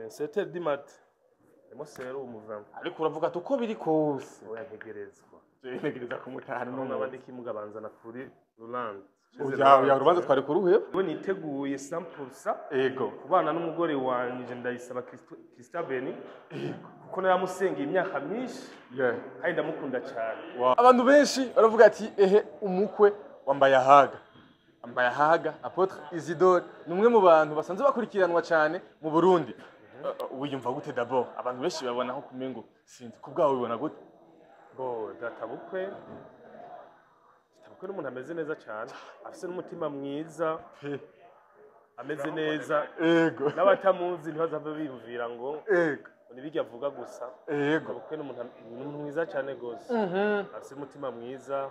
7h du mat. Harimo serumu vraiment. Ariko uravuga ati uko biri kose Oya, ntegerezwa. Ntegereza kumutahana Aho uno nkaba munsi. ndi kimuga banzana kuri Rolande. Oya oya, urubanza twari kuruheba. We niteguye 100% kubana n'umugore wanje Ndayisaba Christa Beni, kuko naramusengeye imyaka myinshi kandi ndamukunda cyane. Abantu benshi baravuga ati ehe, umukwe wambaye ahaga, ambaye ahaga. Apôtre Isidore ni umwe mu bantu basanzwe bakurikiranwa cyane mu Burundi. Wiyumva gute d'abord? Abantu benshi babona nko kumengo sinzi, ku bwawe ubibona gute? Bo databukwe n'umuntu ameze neza cyane, afise n'umutima mwiza, ameze neza. N'abatamuzi ntibazave biyumvira ngo nibijya avuga gusa. Databukwe n'umuntu mwiza cyane gose, afise umutima mwiza.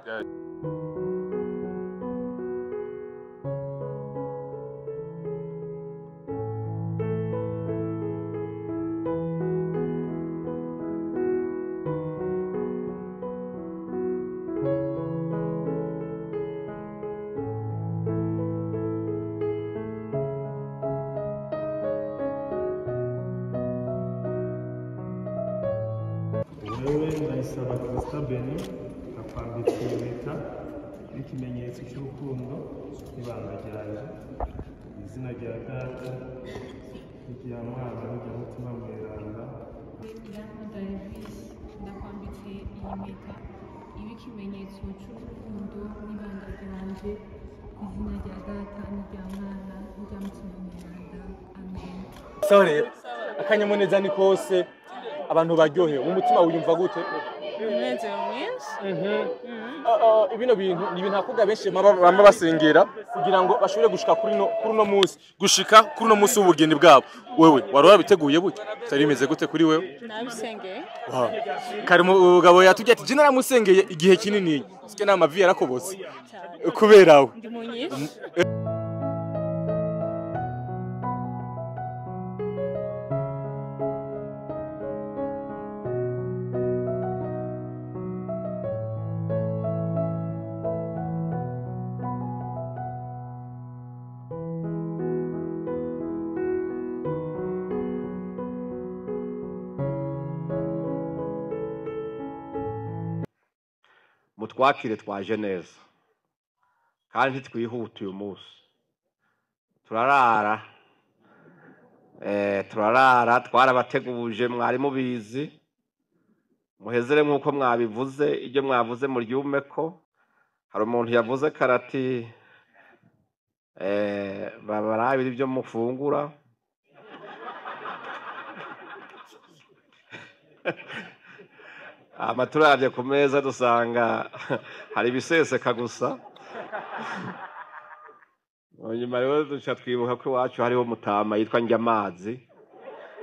Wewe Ndayisaba Christa Beni, nakwambitse impeta n'ikimenyetso cy'urukundo n'ibanga ryanje, mu izina rya Data n'irya Mwana n'irya Mutima Mweranda. Irankunda Elvis, ndakwambitse iyi mpeta iba ikimenyetso cy'urukundo n'ibanga ryanje, ku izina rya Data n'irya Mwana n'irya Mutima Mweranda, amen. Sawa rero, akanyamuneza ni kose, abantu baryohewe. Mu mutima wiyumva gute? Umunezero mwinshi. Bino bintu ni ibintu abakobwa benshi bama basengera kugira ngo bashobore gushika kuri no munsi, gushika kuri no munsi w'ubugeni bwabo. Wewe wari warabiteguye gute? Byari bimeze gute kuri wewe? Nabisengeye. Wow. Kare umugabo yatubwiye ati je naramusengeye igihe kinini, sike n'amavi yarakobotse Cyane. kubera we. Ndi mu nyinshi. Mutwakire, twaje neza kandi ntitwihuta. Uyu munsi turarara, turarara, twarabateguje, mwari mubizi. Muhezere nk'uko mwabivuze, ibyo mwavuze muryume ko hari umuntu yavuze karati babarabira ibyo mufungura. Hama turavye ku meza dusanga hari ibiseseka gusa. Nyuma rero duca twibuka ko iwacu hariho umutama yitwa Njyamazi.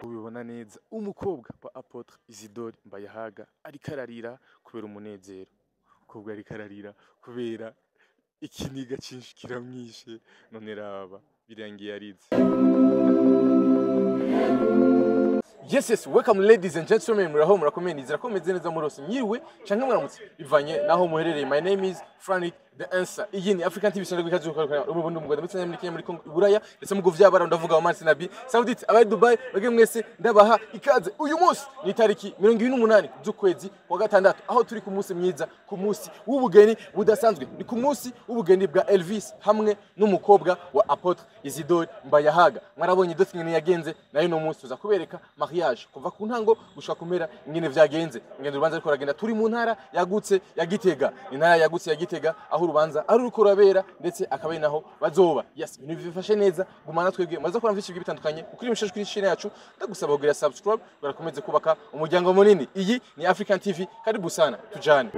Ubibona neza, umukobwa wa Apôtre Isidore Mbayahaga ariko ararira kubera umunezero. Umukobwa ariko ararira kubera ikiniga cyinshi kiramwishe. None raba birangiye arize. Yes, welcome ladies and gentlemen. Muraho, murakomeye, nizera ko mumeze neza murose. Mwiriwe canke mwaramutse bivanye naho muherereye. My name is Frank The Answer. Iyi ni African TV Center gwikaje gukora ubu bundi mu Rwanda ndetse muri Kenya, muri Congo, i Buraya ndetse mu bihugu vy'Abarabu, ndavuga Oman, Arabie Saoudite, abari Dubai, bage mwese ndabaha ikaze. Uyu munsi ni tariki 28 z'ukwezi kwa gatandatu, aho turi ku munsi mwiza, ku munsi w'ubugeni budasanzwe. Ni ku munsi w'ubugeni bwa Elvis hamwe n'umukobwa wa Apôtre Isidore Mbayahaga. Mwarabonye dot ingene yagenze, nayo no munsi tuza kubereka mariage kuva ku ntango gushika kumera, ingene vyagenze, ingene urubanza ariko ruragenda. Turi mu ntara yagutse ya Gitega, intara yagutse ya Gitega, aho urubanza ari ruriko rurabera ndetse akaba ari naho bazoba. Yes, ibintu bifashe neza, gumana twebwe maze kubona vyinshi bigiye bitandukanye. Ukuri mushashe kuri chaîne yacu, ndagusaba kugira subscribe barakomeze kubaka umuryango munini. Iyi ni African TV, karibu sana, tujane.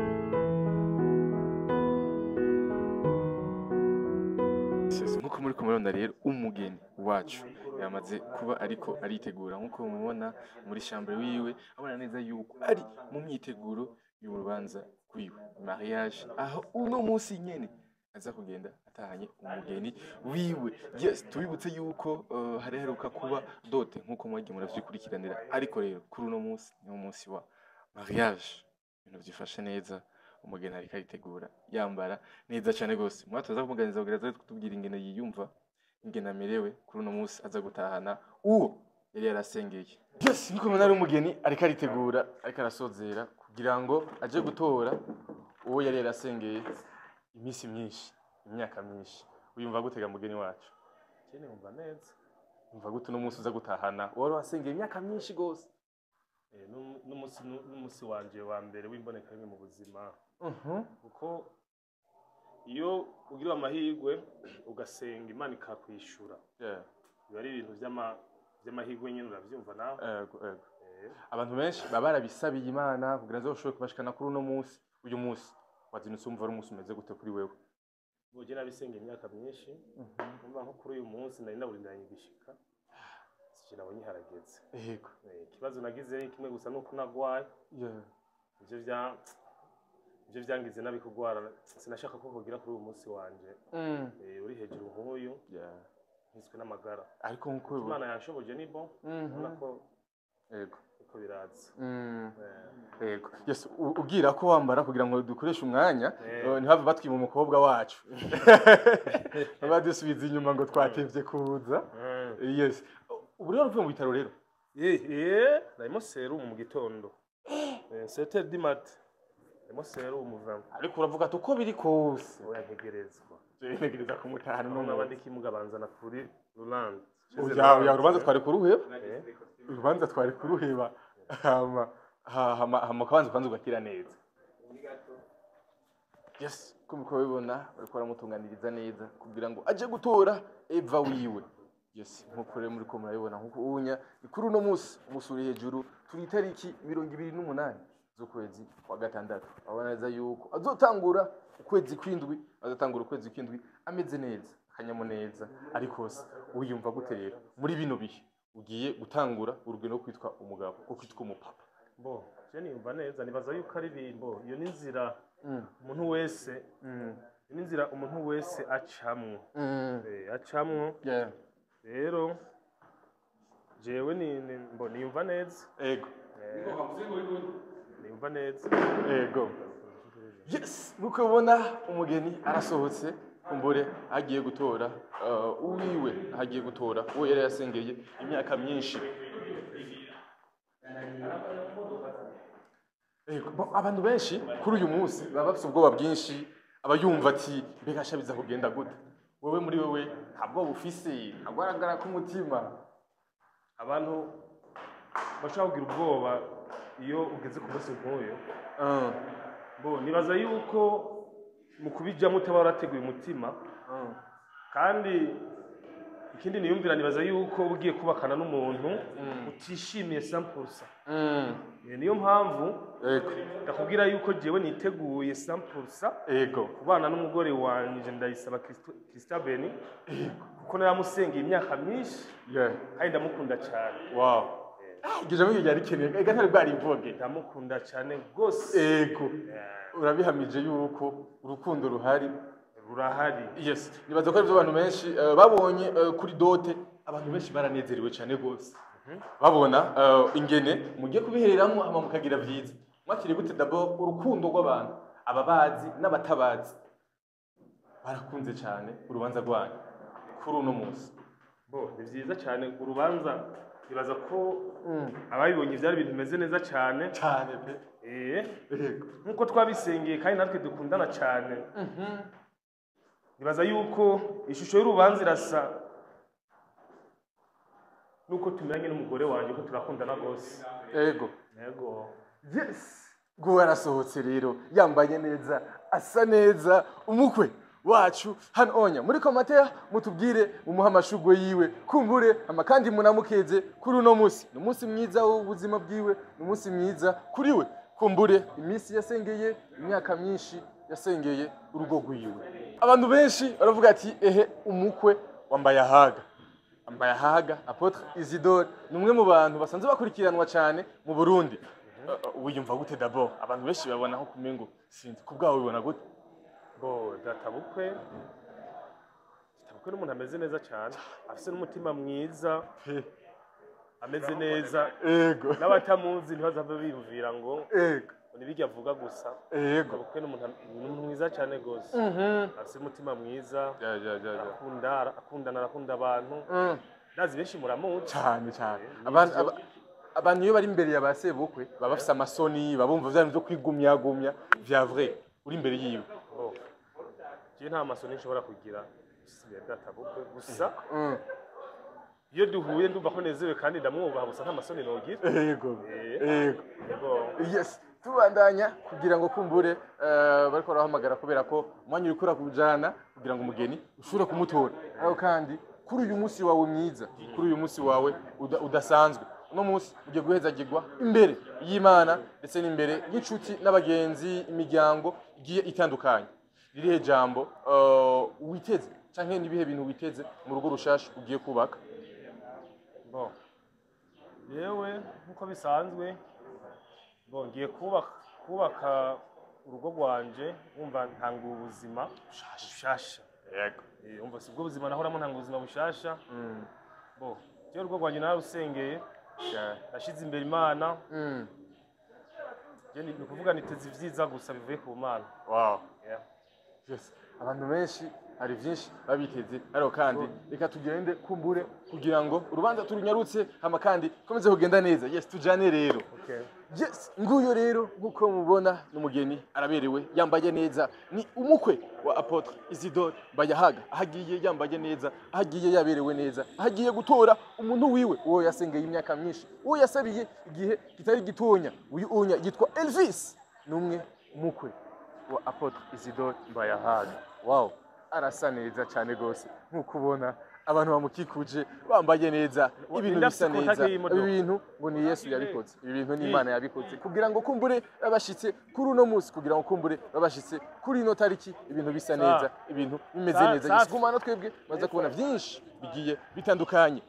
Nkuko muri kumubona rero, umugeni wacu yamaze kuba ariko aritegura. Nkuko mubibona muri chambre wiwe, abona neza yuko ari mu myiteguro y'urubanza rwiwe, mariage, aho uno munsi nyene aza kugenda atahanye umugeni wiwe. Yes, tubibutse yuko hari heruka kuba dot, nkuko mwagiye muravyikurikiranira, ariko rero kuri uno munsi ni umunsi wa mariage. Ibintu byifashe neza, umugeni ariko aritegura, yambara neza cyane rwose. Mwatoza kumuganiriza kugira aze kutubwira ingene yiyumva, ingene amerewe kuri uno munsi aza gutahana uwo yari yarasengeye. Yes, nkuko mubona ari umugeni ariko aritegura, ariko arasozera kugira ngo aje gutora uwo yari yarasengeye iminsi myinshi, imyaka myinshi. Uyumva gutega mugeni wacu? Cyane, numva neza. Umva gute uno munsi uza gutahana wari wasengeye imyaka myinshi gose? N'umunsi wanje wa mbere w'imboneka rimwe mu buzima, kuko iyo ugira amahirwe ugasenga Imana ikakwishura, biba ari ibintu vy'amahirwe nyine, uravyumva nawe. Ego. Abantu benshi baba barabisabiye Imana kugira ngo ushobore kubashikana kuri uno munsi. Uyu munsi wazindutse wumva ari umunsi umeze gute kuri wewe? Bo, je nabisengeye imyaka myinshi, numva nko kuri uyu munsi nari nawurindanye igishika, sije nabonye harageze. Ikibazo nagize ni kimwe gusa, nuko nagwaye. Ivyo vyangize nabi kugwara, sinashaka ko kugira kuri uyu munsi wanje uri hejuru nk'uyu, nkiswe n'amagara. Ariko nkuko Imana yanshoboje, ni bon, ubona ko uko biraza. Ego. Yes, ubwira ko wambara kugira ngo dukoreshe umwanya, ntihave batwima umukobwa wacu. Badusubiza inyuma ngo twatevye kuza. Yes. Ubu rero uvuye mu bitaro rero. Narimo serumu mu gitondo. 7h du mat. Narimo serumu vraiment. Ariko uravuga ati uko biri kose. Oya, ntegerezwa. Ntegereza kumutahana None no abandi kimuga banzana kuri Rolande. Oya, urubanza twari kuruheba. Urubanza twari kuruheba. Hama kabanza kwanza ugakira neza. Yes, ko muko bibona bariko baramutunganiriza neza kugira ngo aje gutora Eva wiwe. Yes, nkuko rero muri ko murabibona, nkuko unya ni kuri uno munsi, umunsi uri hejuru, turi itariki 28 z'ukwezi kwa gatandatu. Abona neza yuko azotangura ukwezi kw'indwi, azotangura ukwezi kw'indwi ameze neza, akanyamuneza. Ariko se wiyumva gute rero muri bino bihe ugiye gutangura urugendo rwo kwitwa umugabo, rwo kwitwa umupapa? Bo, je niyumva neza, nibaza yuko ari bimbo. Iyo ni inzira umuntu wese, iyo ni inzira umuntu wese acamwo. Acamwo. Rero jewe ni mbo niyumva neza. Niyumva neza. Ego. Yes, nkuko ubona umugeni arasohotse, kumbure agiye gutora uwiwe, agiye gutora uwo yari yasengeye imyaka myinshi. Ego, bon, abantu benshi kuri uyu munsi baba bafite ubwoba bwinshi, aba yumva ati mbega sha biza kugenda gute? Wewe muri wewe nta bwoba ufise, ntabwo aragara k'umutima? Abantu bashobora kugira ubwoba iyo ugeze ku munsi nk'uyu. Bo, nibaza yuko mu kubijyamo utaba warateguye umutima. Kandi ikindi niyumvira, nibaza yuko uba ugiye kubakana n'umuntu utishimiye 100%. Niyo mpamvu ndakubwira yuko jewe niteguye 100% kubana n'umugore wanje Ndayisaba Christa Beni, kuko naramusengeye imyaka myinshi kandi ndamukunda cyane. Wow. Iryo jambo ryari rikeneye, ega ntari bwarivuge. Ndamukunda cyane rwose. Ego. Urabihamije yuko urukundo ruhari. Rurahari. Yes, nibaza ko arivyo abantu benshi babonye kuri dot. Abantu benshi baranezerewe cyane rwose babona ingene mugiye kubihereramwo hama mukagira vyiza. Mwakiriye gute d'abord urukundo rw'abantu, ababazi n'abatabazi barakunze cyane urubanza rwanyu kuri uno munsi? Bo, ni vyiza cyane urubanza, nibaza ko ababibonye byari ibintu bimeze neza cyane. Cyane pe. Nkuko twabisengeye kandi natwe dukundana cyane, nibaza yuko ishusho y'urubanza irasa nuko tumeranye n'umugore wanjye, ko turakundana rwose. Yego. Yes, ngo arasohotse rero yambaye neza, asa neza, umukwe wacu hano. Onya muri commentaire mutubwire, mumuhe amashugwe yiwe kumbure ama kandi munamukeze kuri uno munsi. Ni umunsi mwiza w'ubuzima bwiwe, ni umunsi mwiza kuri we, kumbure iminsi yasengeye, imyaka myinshi yasengeye urugo rwiwe. Abantu benshi baravuga ati ehe, umukwe wambaye ahaga, ambaye ahaga. Apôtre Isidore ni umwe mu bantu basanzwe bakurikiranwa cyane mu Burundi. Wiyumva gute d'abord? Abantu benshi babona nko kumengo sinzi, ku bwawe ubibona gute? Bo, databukwe n'umuntu ameze neza cyane, afise n'umutima mwiza, ameze neza. N'abatamuzi ntibazave biyumvira ngo nibijya avuga gusa. Databukwe n'umuntu mwiza cyane rwose, afise umutima mwiza. Ya ya ya ya Arakunda, arakundana, arakunda abantu. Ndazi benshi muramuzi. Cyane cyane. Abantu iyo bari imbere ya ba sebukwe baba bafise amasoni, babumva vya bintu vyo kwigumyagumya vya vrai uri imbere yiwe. Bo. Je nta masoni nshobora kugira imbere ya databukwe gusa. Iyo duhuye ndumva ko nezerewe kandi ndamwubaha, gusa nta masoni nogira. Yego. Yego. Yego. Yes, tubandanya kugira ngo kumbure bariko barahamagara kubera ko umwanya uriko urakujana kugira ngo umugeni ushobore kumutora. Ariko kandi kuri uyu munsi wawe mwiza, kuri uyu munsi wawe udasanzwe, uno munsi ugiye guhezagirwa imbere y'Imana ndetse n'imbere y'inshuti n'abagenzi, imiryango igiye itandukanye. Ririhe jambo witeze canke nibihe bintu witeze mu rugo rushasha ugiye kubaka? Bon. Yewe nkuko bisanzwe, bon, ngiye kubaka urugo rwanje, umva ntanga ubuzima bushasha. Yego. Umva sibwo buzima nahoramo, ntanga ubuzima bushasha. Bon, je urugo rwanje narusengeye, nashize imbere Imana. Je ni kuvuga niteze ivyiza gusa bivuye ku Mana. Wow. Yeah. Yes. Abantu benshi hari vyinshi babiteze, ariko kandi reka tugende kumbure kugira ngo urubanza turunyarutse hama kandi komeze kugenda neza. Yes, tujane rero. Okay. Yes, nguyo rero nkuko mubona n'umugeni araberewe, yambaye neza, ni umukwe wa Apotre Isidore Bayahaga. Ahagiye yambaye neza, ahagiye yaberewe neza, ahagiye gutora umuntu wiwe uwo yasengeye imyaka myinshi, uwo yasabiye igihe kitari gitonya. Uyu unya yitwa Elvis, numwe umukwe wa Apotre Isidore Bayahaga. Wow, arasa neza cyane gose nkuko ubona abantu bamukikuje bambaye neza, ibintu bisa neza. Ibi bintu ngo ni Yesu yabikoze, ibi bintu ni Imana yabikoze kugira ngo kumbure babashitse kuri uno munsi, kugira ngo kumbure babashitse kuri ino tariki, ibintu bisa neza, ibintu bimeze neza. Yesu gumana twebwe maze kubona byinshi bigiye bitandukanye.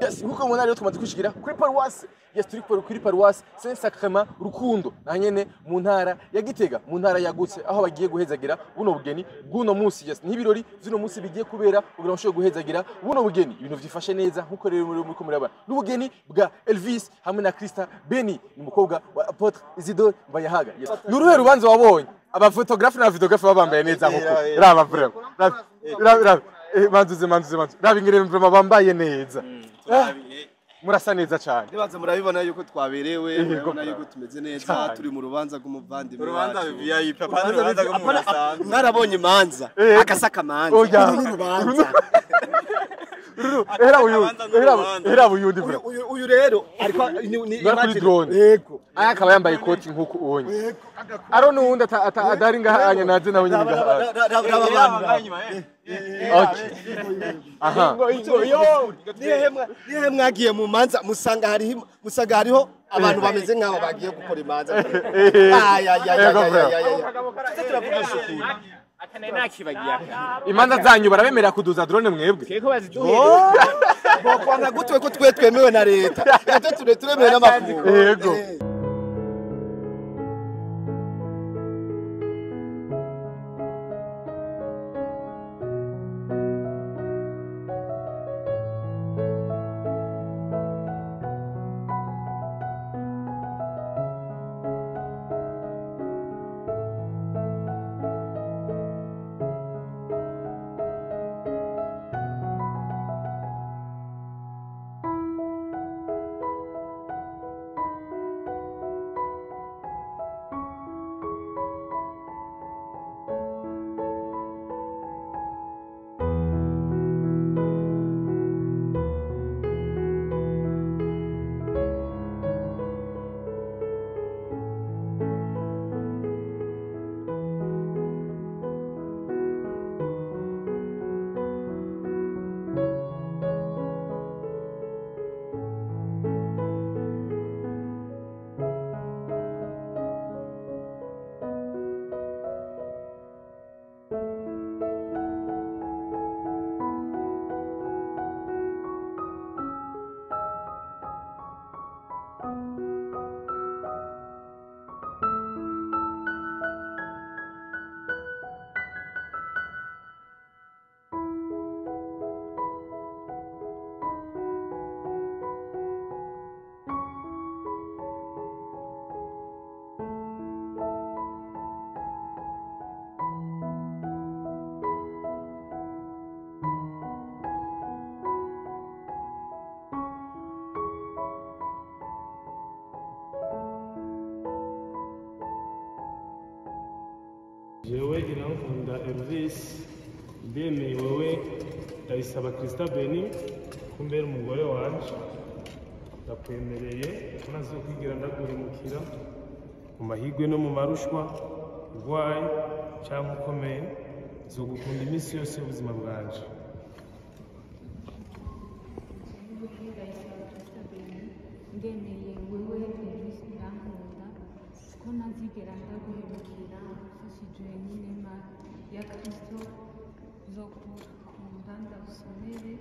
Yes, nkuko mubona rero tumaze kwishigira kuri paruwasi. Yes, turi kuri paruwasi Saint Sacrement Rukundo, na nyene mu ntara ya Gitega, mu ntara yagutse, aho bagiye guhezagira buno bugeni bw'uno munsi. Yes, n'ibirori z'uno munsi bigiye kubera kugira ngo ushobore guhezagira buno bugeni. Ibintu vyifashe neza nkuko rero muri ko murabana n'ubugeni bwa Elvis hamwe na Krista Beni, ni umukobwa wa Apotre Isidore Bayahaga. Yes, n'uruhe rubanza wabonye aba photographe na videographe babambaye neza nkuko raba vraiment raba manzuze raba ingere vraiment bambaye neza. Murasa neza cyane. Nibaza murabibona yuko twaberewe, murabibona yuko tumeze neza, turi mu rubanza rw'umuvandimwe. Urubanza VIP, apana urubanza rw'umusanzwe. Mwarabonye imanza, akasaka manza. Uru rubanza. Era uyu, era uyu ndi. Uyu rero ariko ni imagine drone. Yego. Aya akaba yambaye ikoti nkuko ubonye. Aro nuwundi adari ngaha anya naze nawe nyine ngaha. Okay. Aha. Nihe mwagiye mu manza musanga hariho abantu bameze nk'abo bagiye gukora imanza. Imanza zanyu barabemera kuduza drone mwebwe? Keko baziduhereza. Bokwanga gutwe ko twe twemewe na leta. Twe turemewe n'amakungu. Yego. Jewe Irankunda Elvis, ndemeye wowe Ndayisaba Christa Beni kumbera umugore wanje. Ndakwemereye ko ntazokwigira ndaguhemukira mu mahirwe no mu marushwa, urwaye cyangwa ukomeye, nzogukunda iminsi yose y'ubuzima bwanje. Ndayisaba Christa Beni, ndemeye wewe Elvis Irankunda ko ntazigera ndaguhemukira, mfashijwe n'inema ya Kristo nzokukunda ndagusonere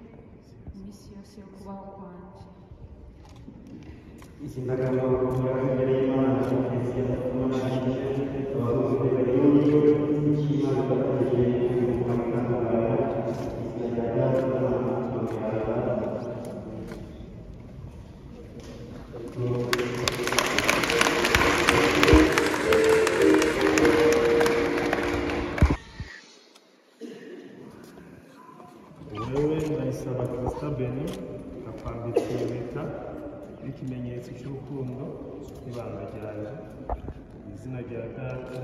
iminsi yose yo kubaho kwanje. Izi ndagano imbere y'Imana na Kiliziya abahuzi b'imbere y'uburyo cy'Imana ifatanyije n'umuhamagara izina rya Data na Mutima Mweranda. Wewe Ndayisaba Christa Beni, nakwambitse impeta y'ikimenyetso cy'urukundo n'ibanga ryanje, mu izina rya Data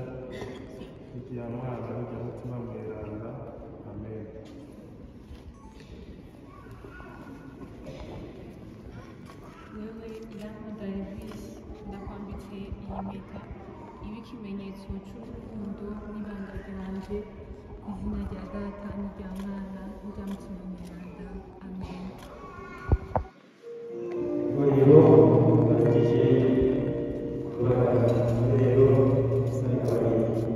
n'irya Mwana n'irya Mutima Mweranda, amen. Wewe Irankunda Elvis, ndakwambitse iyi mpeta ibe ikimenyetso cy'urukundo n'ibanga ryanje, ku izina rya Data n'irya Mwana n'irya Mutima Mweranda, amen. Ihuriro bahejeje kubaka rero usanga bari byiza.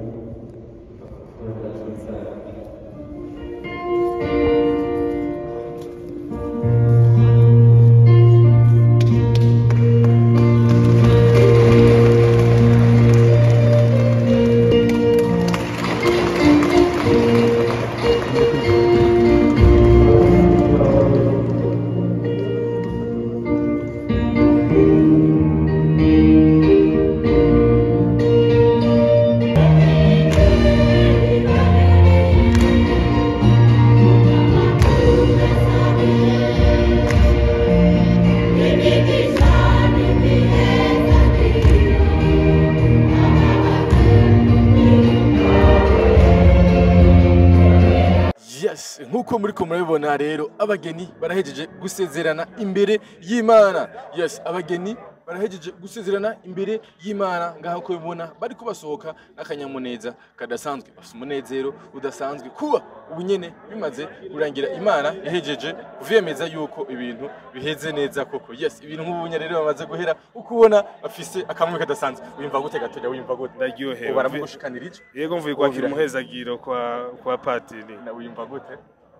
Yes, nkuko muri ko murabibona rero, abageni barahejeje gusezerana imbere y'Imana. Yes, abageni barahejeje gusezerana imbere y'Imana, ngaho ko bibona bariko basohoka n'akanyamuneza kadasanzwe, bafite umunezero udasanzwe kuba ubu nyene bimaze kurangira, Imana yahejeje kuvyemeza yuko ibintu biheze neza koko. Yes, ibintu nk'ubu nyene rero bamaze guhera, ukubona bafise akamwe kadasanzwe. Wimva gute gatoya, wimva gute? Ndaryohewe. Baramugushikanira iki? Yego, mvuye kwakira umuhezagiro kwa patiri. Na wimva gute?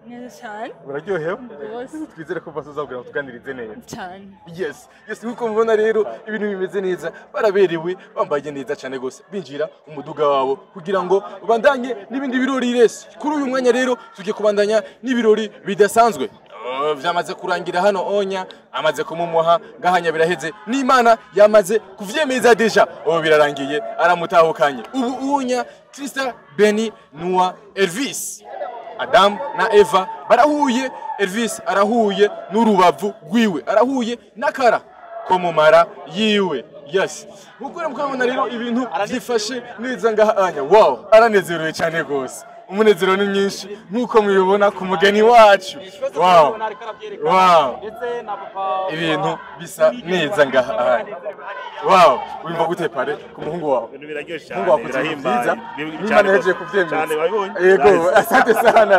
Neza cyane. Uraryohewe? Rwose. Twizere ko bazuzabwira ngo tuganirize neza. Cyane. Yes, nkuko mubona rero ibintu bimeze neza, baraberewe, bambaye neza cyane gose, binjira umuduga wabo kugira ngo bandanye n'ibindi birori. Resi kuri uyu mwanya rero tugiye kubandanya n'ibirori bidasanzwe. Vyamaze kurangira hano, onya amaze kumumuha ngahanya, biraheze n'Imana yamaze kuvyemeza déjà, ubu birarangiye, aramutahukanye ubu unya Krista Beni Noah Elvis. Adam na Eva barahuye, Elvis arahuye n'urubavu rwiwe, arahuye n'akara ko mu mara yiwe. Yes, nkuko rero mukabona rero ibintu byifashe neza ngaha anya. Wow, aranezerewe cyane gose, umunezero ni mwinshi nkuko mubibona ku mugeni wacu. Wow, wow, ibintu bisa neza ngaha anya. Wow, wimva gute pare ku muhungu wawe? Ibintu biraryoshye cyane, Mungu wawe birahimbaye. byiza, Imana yahejeje kuvyemeza. Cyane, wabibonye? Yego, asante sana.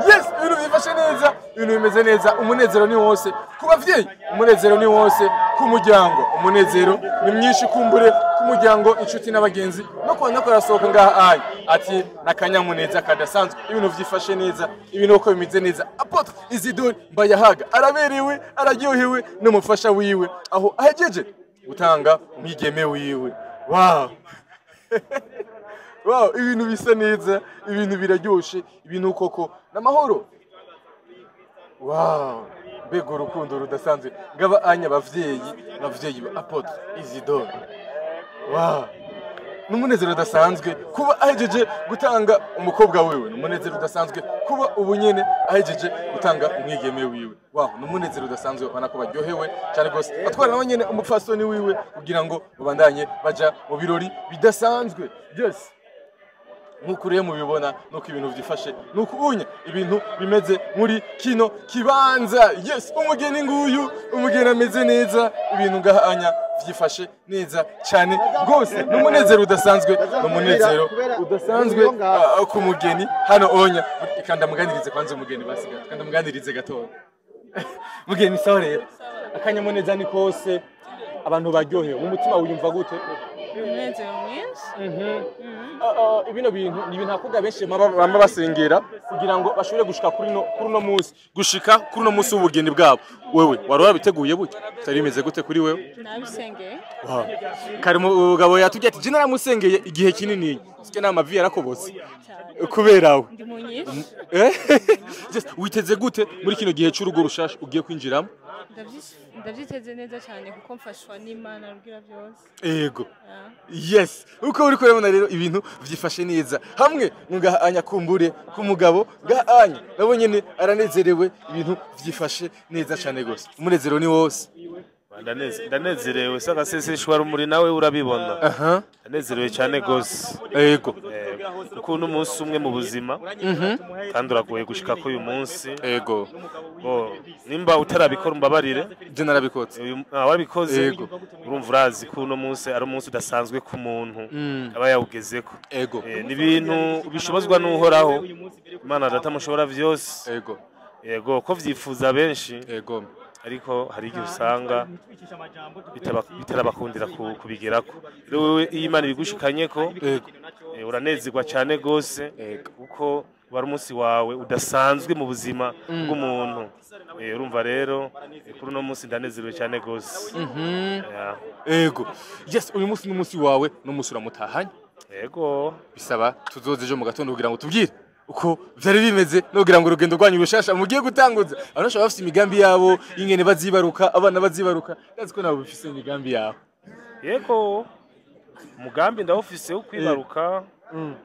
Yes, ibintu byifashe neza, ibintu bimeze neza, umunezero ni wose ku bavyeyi, umunezero ni wose ku muryango, umunezero ni mwinshi kumbure ku muryango, inshuti n'abagenzi, no kubona ko arasohoka ngaha anya ati n'akanyamuneza kadasanzwe, ibintu vyifashe neza, ibintu uko bimeze neza. Apôtre Isidore Mbayahaga araberewe, araryohewe n'umufasha wiwe aho ahejeje gutanga umwigeme wiwe. Wow. Wow, ibintu bisa neza, ibintu biraryoshe, ibintu koko n'amahoro. Wow, mbega urukundo rudasanzwe ngaba anya bavyeyi ba Apôtre Isidore. Wow, n'umunezero udasanzwe kuba ahejeje gutanga umukobwa wiwe, n'umunezero udasanzwe kuba ubu nyene ahejeje gutanga umwigeme wiwe. Wow, n'umunezero udasanzwe, ubona ko baryohewe cyane rwose, atwara nawe nyene umupfasoni wiwe kugira ngo babandanye baja mu birori bidasanzwe. Yes, Nkuko rero mubibona nuko ibintu vyifashe, nuko unya ibintu bimeze muri kino kibanza. Yes, umugeni nguyu, umugeni ameze neza, ibintu ngahanya vyifashe neza cyane gose. N'umunezero udasanzwe, n'umunezero udasanzwe ku mugeni hano onya. Kanda muganirize kwanza umugeni basiga, kanda muganirize gatoya. Mugeni sawa rero, akanyamuneza ni kose, abantu baryohewe. Mu mutima wiyumva gute? Umunezero mwinshi. Ibino bintu ni ibintu abakobwa benshi bama basengera kugira ngo bashobore gushika kuri no munsi, gushika kuri no munsi w'ubugeni bwabo. Wewe wari wabiteguye gute? Byari bimeze gute kuri wewe? Nabisengeye. Wow. Kare umugabo yatubwiye ati je naramusengeye igihe kinini, sike n'amavi yarakobotse kubera we. Ndi mu nyinshi. Just witeze gute muri kino gihe cy'urugo rushasha ugiye kwinjiramo? Ndabyiteze neza cyane kuko mfashwa n'Imana rugira byose. Ego. Yes, uko uri kurabona rero ibintu vyifashe neza. Hamwe ngahanya kumbure ku mugabo ngahanya nabo nyene aranezerewe, ibintu vyifashe neza cyane gose. Umunezero ni wose. Ndanezerewe saka seseshwa rumuri nawe urabibona. Ndanezerewe cyane gose. Ego. Kuko n'umunsi umwe mu buzima kandi uragoye gushika ko uyu munsi. Ego. Bo nimba utarabikora umbabarire. Je narabikotse. Wabikoze. Ego. Urumva urazi ko uno munsi ari umunsi udasanzwe ku muntu aba yawugezeko. Ego. Ni ibintu bishobozwa n'Uhoraho. Imana data mushobora vyose. Ego. Yego ko vyifuza benshi. Ego. Ariko hari igihe usanga bitarabakundira kubigerako. Rero wewe iyo Imana ibigushikanye ko uranezerwa cyane gose kuko wari umunsi wawe udasanzwe mu buzima bw'umuntu. Urumva rero kuri uno munsi ndanezerewe cyane gose. Ego. Yes, uyu munsi n'umunsi wawe n'umunsi uramutahanye. Ego. Bisaba tuzoze ejo mu gatondo kugira ngo tubwire uko vyari bimeze, nogira ngo urugendo rwanyu rushasha mugiye gutanguza. Abantu bashobora bafite imigambi yabo ingene bazibaruka, abana bazibaruka. Ndazi ko nabo bafise imigambi yabo. Yego, umugambi ndawufise wo kwibaruka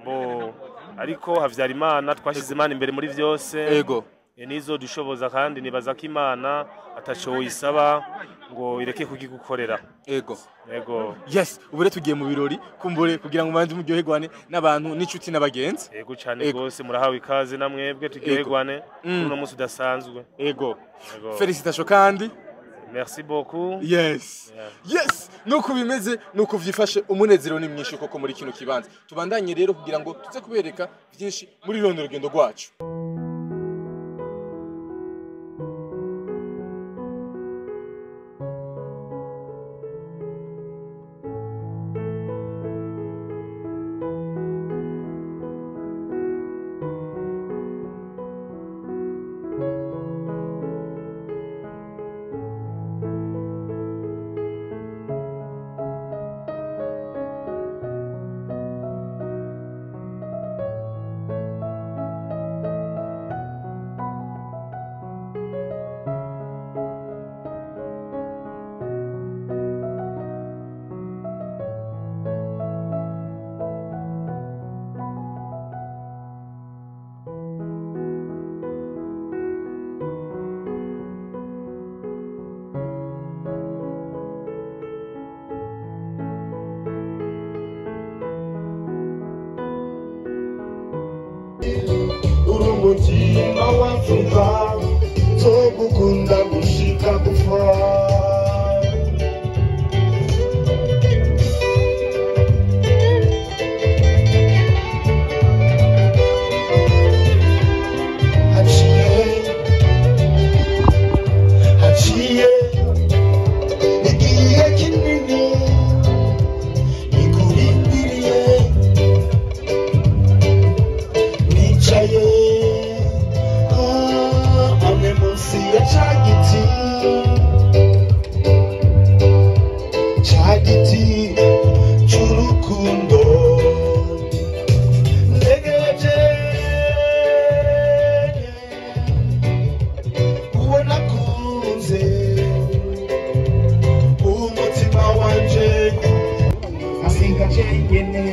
bo, ariko havyara Imana, twashize Imana imbere muri vyose. Ego. Nizo dushoboza kandi nibaza ko Imana ataco isaba ngo ireke kugigukorera. Ego. Ego. Yes, ubu rero tugiye mu birori kumbure kugira ngo manze muryoherwane n'abantu n'inshuti n'abagenzi. Ego cyane gose, murahawe ikaze namwebwe turyoherwane uno munsi udasanzwe. Ego. Félicitations kandi. Merci beaucoup. Yes. Yes, nuko bimeze nuko vyifashe, umunezero ni mwinshi koko muri kino kibanza. Tubandanye rero kugira ngo tuze kubereka byinshi muri runo rugendo rwacu. Umutima w'Afrika tugukunda gushika gupfa. Haciye igihe kinini nikurindiriye, nicaye munsi ya ca giti c'urukundo. Ntegereje uwo nakunze, umutima wanje asigaje nyene.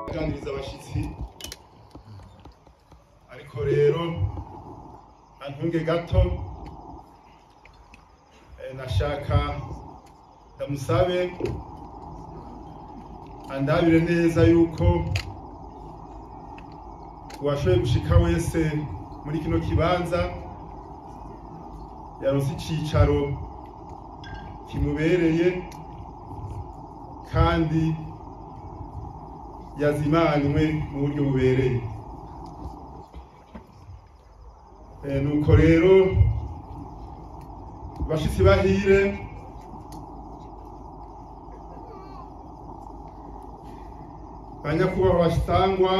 Ganiriza abashitsi, ariko rero antunge gato, nashaka ndamusabe andabire neza yuko uwashoboye gushika wese muri kino kibanza yaronse icicaro kimubereye kandi yazimanywe mu buryo bubereye. Nuko rero bashitsi bahire, banyakubahwa basangwa,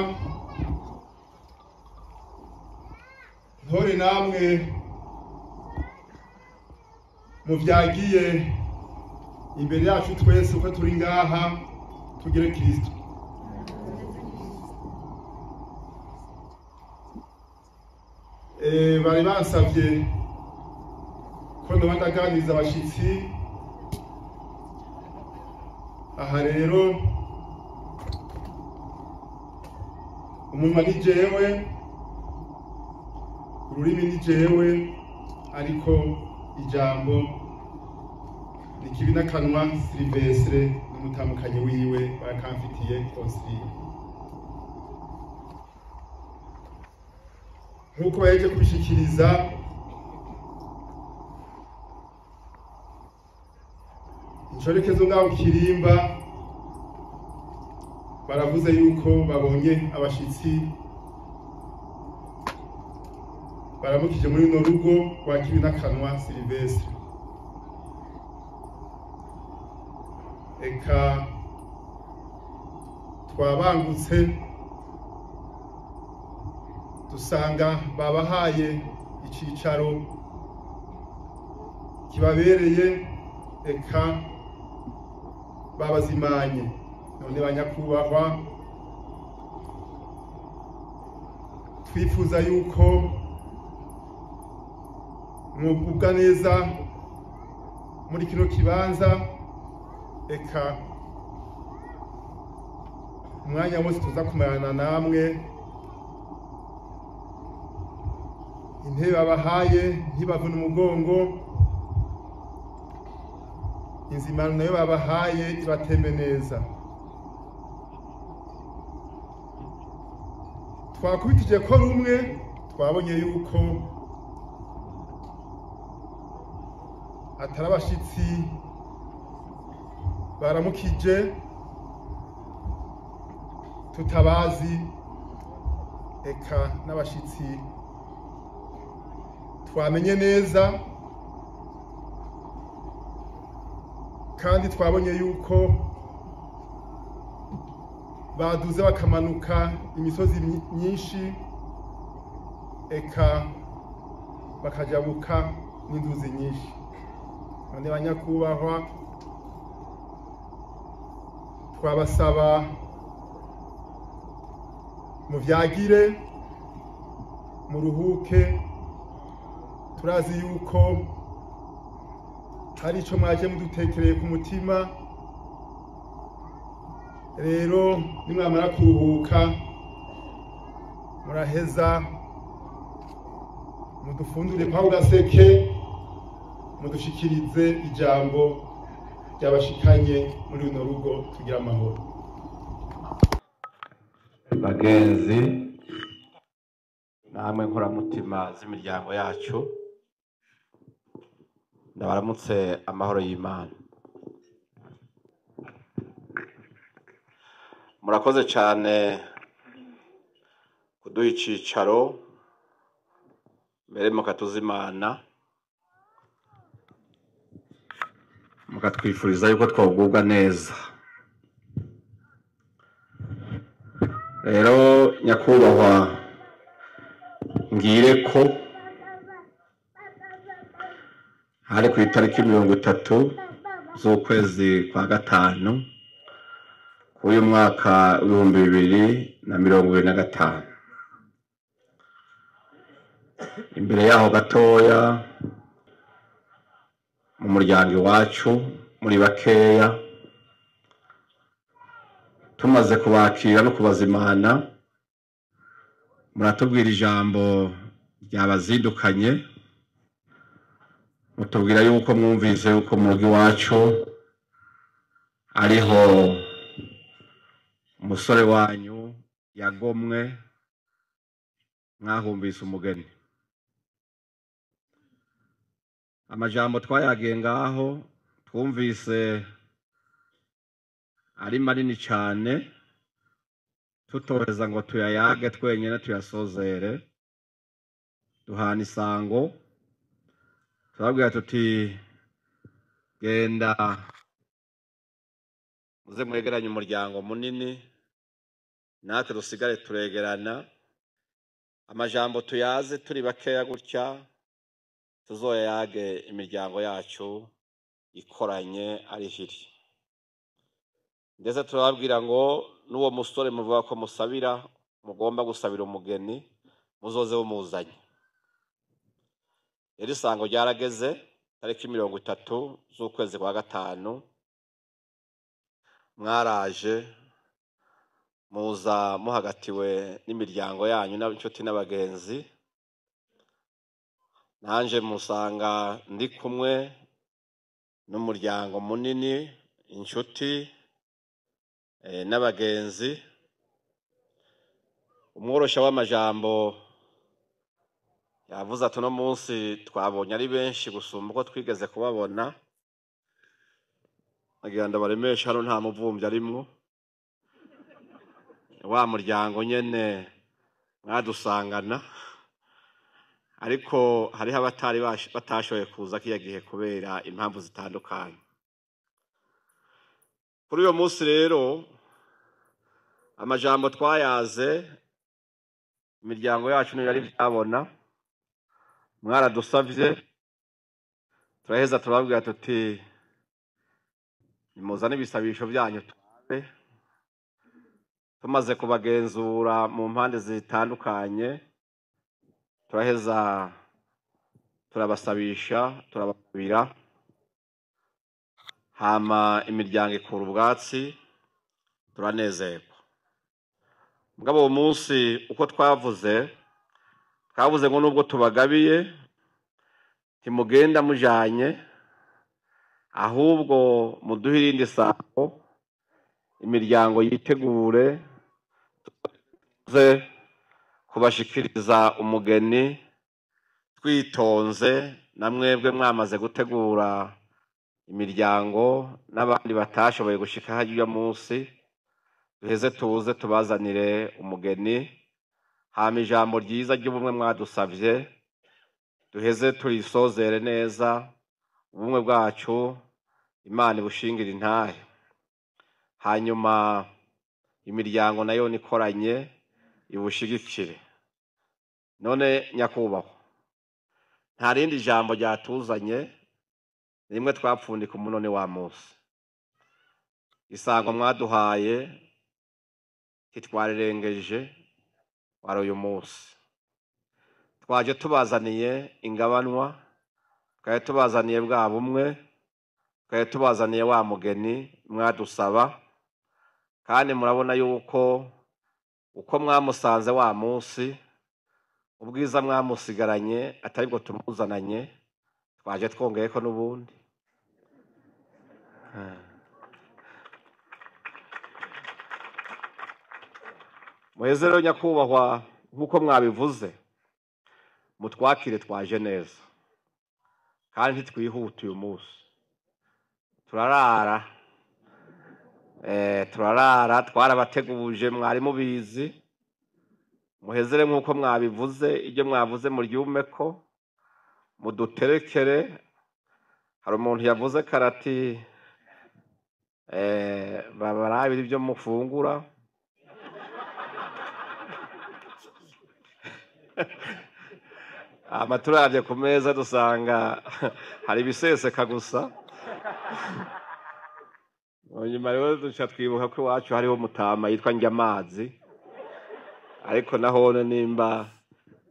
ntore namwe muvyagiye imbere yacu twese uko turi ngaha tugire Kristo. Bari bansavye ko noba ndaganiriza abashitsi aha, rero umunwa ni jewe, ururimi ni jewe, ariko ijambo ni kibi n'akanwa Silvestre n'umutamukanyi wiwe barakamfitiye konsiliye. Nk'uko baheje kubishikiriza, inshoreke zo ngaho Kirimba baravuze yuko babonye abashitsi baramukije muri runo rugo rwa kibi n'akanwa Silvestre. Eka twabangutse dusanga babahaye icicaro kibabereye, eka babazimanye. None banyakubahwa, twifuza yuko mwugubwa neza muri kino kibanza, eka umwanya wose tuza kumarana namwe, intebe babahaye ntibavune umugongo, inzimano nayo babahaye ibatembe neza. Twakubitije ko rumwe twabonye yuko atari abashitsi baramukije tutabazi, eka n'abashitsi twamenye neza, kandi twabonye yuko baduze bakamanuka imisozi myinshi, eka bakajabuka n'inzuzi nyinshi. None banyakubahwa, twabasaba muvyagire, muruhuke. Turazi yuko hari ico mwaje mudutekereye ku mutima, rero nimwamara kuruhuka muraheza mudufundure kwa gaseke, mudushikirize ijambo ryabashikanye muri runo rugo tugira amahoro. Bagenzi namwe nkoramutima z'imiryango yacu, ndabaramutse amahoro y'Imana. Murakoze cyane kuduha icicaro mbere mukatuzimana, mukatwifuriza yuko twogubwa neza. Rero nyakubahwa, ngire ko hari ku itariki 30 z'ukwezi kwa gatanu k'uyu mwaka 2025, imbere yaho gatoya mu muryango iwacu muri bakeya Tumaze kubakira no kubazimana, muratubwira ijambo ryabazindukanye, mutubwira yuko mwumvise yuko mu rugo iwacu ariho umusore wanyu yagomwe, mwahumvise umugeni. Amajambo twayagiye ngaho twumvise ari manini cyane, tutoheza ngo tuyayage twenyine tuyasozere. Duhana isango, turabwira tuti genda muze mwegeranye umuryango munini, natwe dusigare turegerana. Amajambo tuyaze turi bakeya gutya, tuzoyage imiryango yacu ikoranye ari hiri. Ndetse turababwira ngo n'uwo musore muvuga ko musabira, mugomba gusabira umugeni, muzoze mumuzanye. Rero isango ryarageze tariki 30 z'ukwezi kwa 5, mwaraje muza muhagatiwe n'imiryango yanyu n'inshuti n'abagenzi. Nanje musanga ndi kumwe n'umuryango munini, inshuti n'abagenzi. Umworosha w'amajambo yavuze ati uno munsi twabonye ari benshi gusumba uko twigeze kubabona. Agira ndabaremesha hano nta muvumvyi arimwo, wa muryango nyene mwadusangana, ariko hariho abatari batashoboye kuza kiya gihe kubera impamvu zitandukanye. Kuri uyo munsi rero amajambo twayaze imiryango yacu niyo yari byabona, mwaradusavye, turaheza turababwira tuti nimuzane ibisabisho byanyu turabe. Tumaze kubagenzura mu mpande zitandukanye, turaheza turabasabisha, turababira, hama imiryango ikura ubwatsi, turanezerwa. Mugabo uwo munsi uko twavuze, twavuze ngo nubwo tubagabiye ntimugenda mujanye, ahubwo muduhe irindi sango, imiryango yitegure tuze kubashikiriza umugeni twitonze, na mwebwe mwamaze gutegura imiryango n'abandi batashoboye gushika hariya munsi, duheze tuze tubazanire umugeni. Hama ijambo ryiza ry'ubumwe mwadusavye duheze turisozere neza, ubumwe bwacu Imana ibushingira intahe. Hanyuma imiryango nayo nikoranye ibushigikire. None nyakubahwa, nta rindi jambo ryatuzanye, rimwe twapfundika umunoni wa munsi. Isango mwaduhaye ntitwarirengeje, wari uyu munsi. Twaje tubazaniye ingabanwa, twari tubazaniye bwa bumwe, twari tubazaniye wa mugeni mwadusaba. Kandi murabona yuko uko mwamusanze wa munsi, ubwiza mwamusigaranye atari bwo tumuzananye, twaje twongeyeko n'ubundi. Muheze rero nyakubahwa, nk'uko mwabivuze, mutwakire twaje neza, kandi ntitwihuta uyu munsi, turarara turarara, twarabateguje mwari mubizi. Muhezere nk'uko mwabivuze, ibyo mwavuze muryumeko, muduterekere. Hari umuntu yavuze karati babarabira ibyo mufungura. Amaturavye ku meza dusanga hari ibiseseka gusa. Nyuma rero duca twibuka ko iwacu hariho umutama yitwa Njyamazi, ariko nahone nimba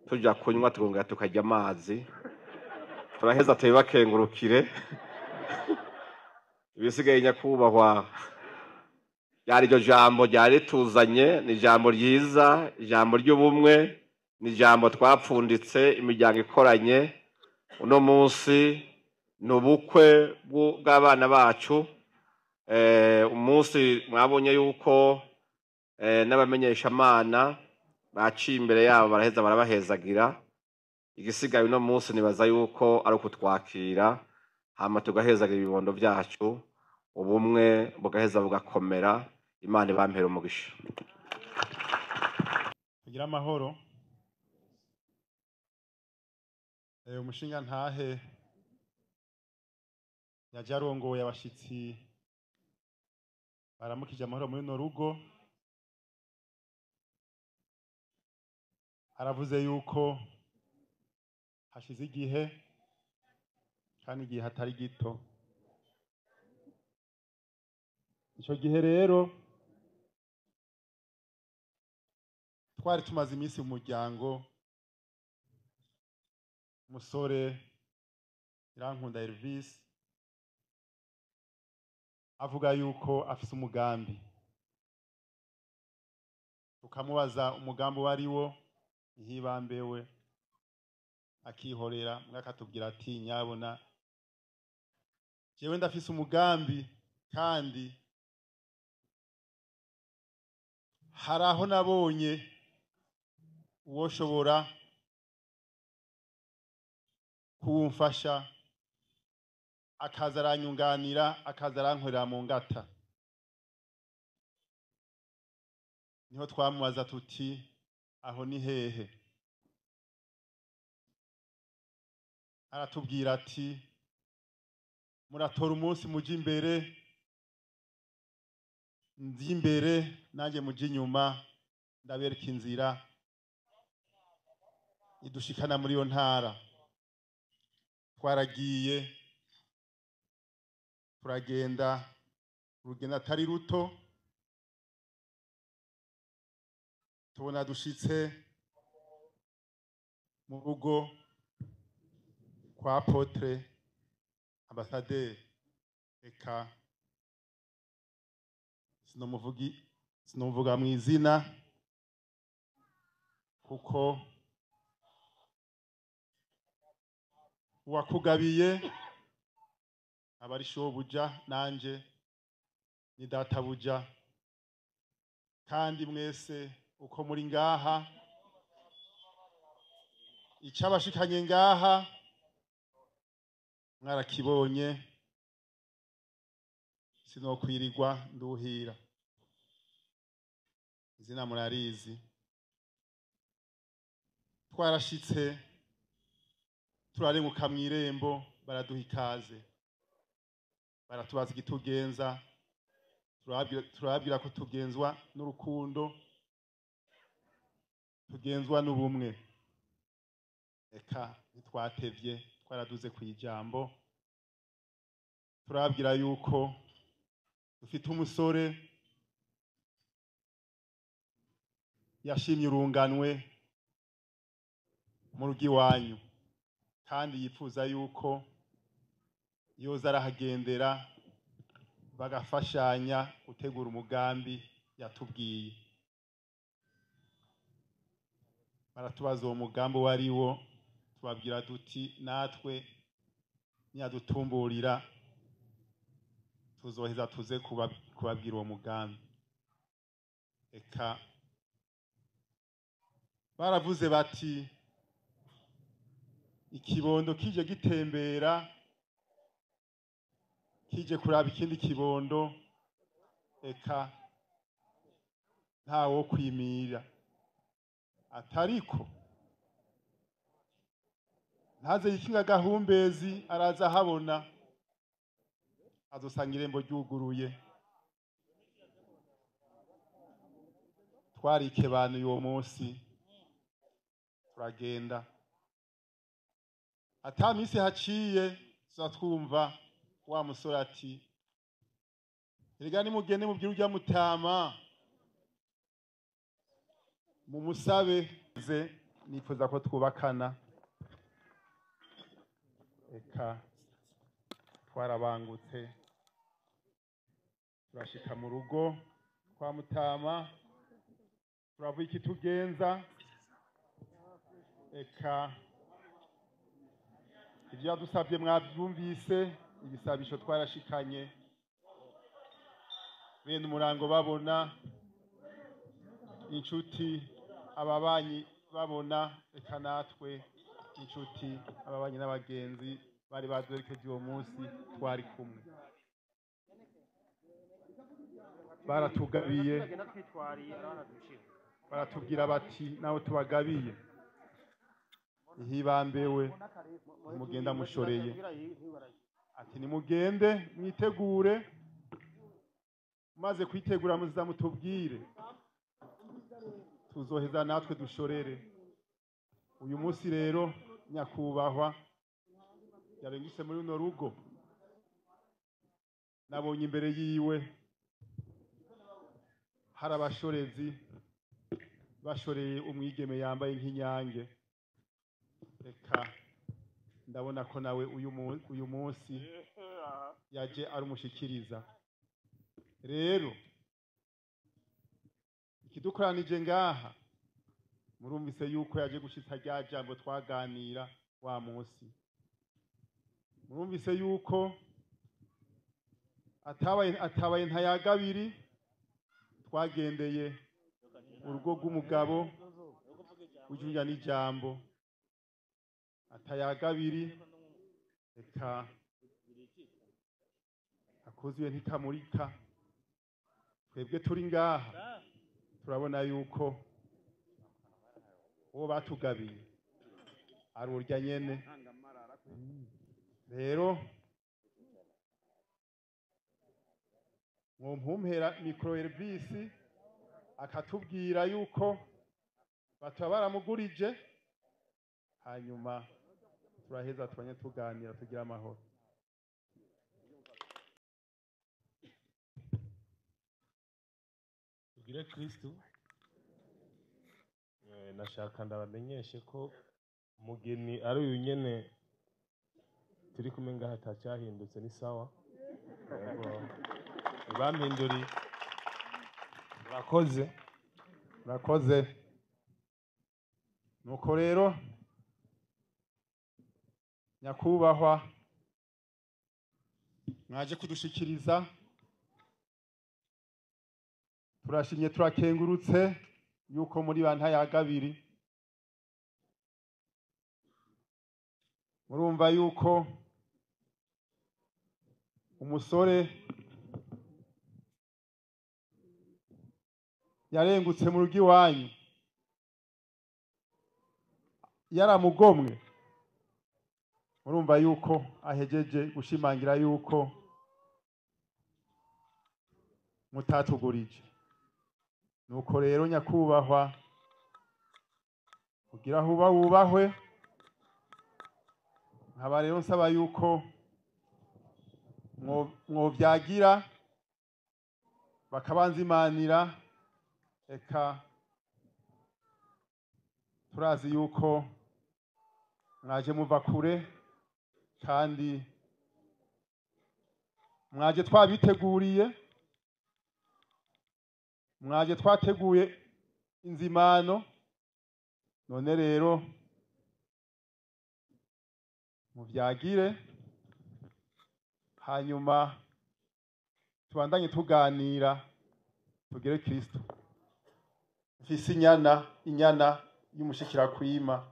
tuja kunywa tukongera tukarya amazi, turaheza tubibakengurukire. Ibisigaye nyakubahwa Ryari iryo jambo ryari rituzanye, ni ijambo ryiza, ijambo ry'ubumwe, ni ijambo twapfunditse imiryango ikoranye. Uno munsi ni ubukwe bw'abana bacu. Umunsi mwabonye yuko n'abamenyeshamana baciye imbere yabo baraheza barabahezagira. Igisigaye uno munsi nibaza yuko ari ukutwakira, hama tugahezagira ibibondo byacu, ubumwe bugaheza bugakomera. Imana ibampere umugisha. Tugira amahoro. Umushinga ntahe yaje arongoye abashitsi baramukije amahoro muri no rugo, aravuze yuko hashize igihe kandi igihe hatari gito. Ico gihe rero twari tumaze iminsi mu muryango, umusore Irankunda Elvis avuga yuko afise umugambi, tukamubaza umugambi wari wo ihibambewe, akihorera mwakatubwira ati nyabona jewe ndafise umugambi kandi haraho nabonye uwoshobora kuwumfasha akaza aranyunganira akaza arankorera mu ngata. Niho twamubaza tuti aho ni hehe? Aratubwira ati muratora umunsi muje imbere, nzi imbere nanjye muje inyuma, ndabereka inzira idushikana muri iyo ntara. Twaragiye turagenda urugendo atari ruto, tubona dushitse mu rugo kwa Apotre Ambassadeur. Eka sinomuvuga mu izina kuko uwakugabiye aba ari shobuja nanje ni databuja, kandi mwese uko muri ngaha icabashikanye ngaha mwarakibonye, sinokwirirwa nduhira, izina murarizi. Twarashitse turarenguka mw'irembo, baraduha ikaze, baratubaza igitugenza, turababwira ko tugenzwa n'urukundo, tugenzwa n'ubumwe. Eka ntitwatevye, twaraduze kw'ijambo, turababwira yuko dufite umusore yashimye urunganwe mu rugo iwanyu, kandi yifuza yuko yoza arahagendera bagafashanya gutegura umugambi yatubwiye. Baratubaza uwo mugambi wari wo, tubabwira duti natwe niyadutumburira tuzoheza tuze kubabwira uwo mugambi. Eka baravuze bati ikibondo kije gitembera kije kuraba ikindi kibondo, eka ntawo kwimira, atariko ntaze yikinga gahumbezi araza habona azosanga irembo ryuguruye. Twarikebanuye uwo munsi turagenda, ata minsi haciye tuzatwumva wa musore ati erega nimugende mubwire urya mutama mumusabe, nifuza ko twubakana. Eka twarabangutse turashika mu rugo, Kwa mutama turavuga ikitugenza, eka ibyo yadusabye mwabyumvise, ibisabisho twarashikanye bene umurango babona, inshuti ababanyi babona, eka natwe inshuti ababanyi n'abagenzi bari baduherekeje uwo munsi twari kumwe, baratugabiye baratubwira bati nawe tubagabiye ihibambewe mugenda mushoreye, ati nimugende mwitegure, maze kwitegura muza mutubwire tuzoheza natwe dushorere. Uyu munsi rero nyakubahwa yarengise muri runo rugo, nabonye imbere yiwe hari abashorezi bashoreye umwigeme yambaye nk'inyange, reka ndabona ko nawe uyu munsi yaje arumushikiriza. Rero ikidukoranije ngaha murumvise yuko yaje gushitsa rya jambo twaganira wa munsi, murumvise yuko atabaye ntayagabiri, twagendeye urugo rw'umugabo w'ijunja n'ijambo atayagabiri, reka akuzuye ntikamurika. Twebwe turi ngaha turabona yuko uwo batugabiye ari urya nyene. Rero mwompumpera mikro Elvis akatubwira yuko bataba baramugurije, hanyuma turaheza tubanye tuganira tugira amahoro. Tugire Kristo. Nashaka ndabamenyeshe ko mugeni ari uyu nyene turi kumwe ngaha atacyahindutse, ni sawa bampinduri. Murakoze, murakoze. Nuko rero nyakubahwa mwaje kudushikiriza, turashimye turakengurutse yuko muri ba ntayagabiri. Murumva yuko umusore yarengutse mu rugo iwanyu yaramugomwe, murumva yuko ahejeje gushimangira yuko mutatugurije. Nuko rero nyakubahwa kugira huba wubahwe, nkaba rero nsaba yuko mwovyagira bakabanzimanira, eka turazi yuko mwaje muva kure kandi mwaje twabiteguriye, mwaje twateguye inzimano. None rero muvyagire, hanyuma tubandanye tuganira tugere Kristo. Mfise inyana y'umushikira kwima,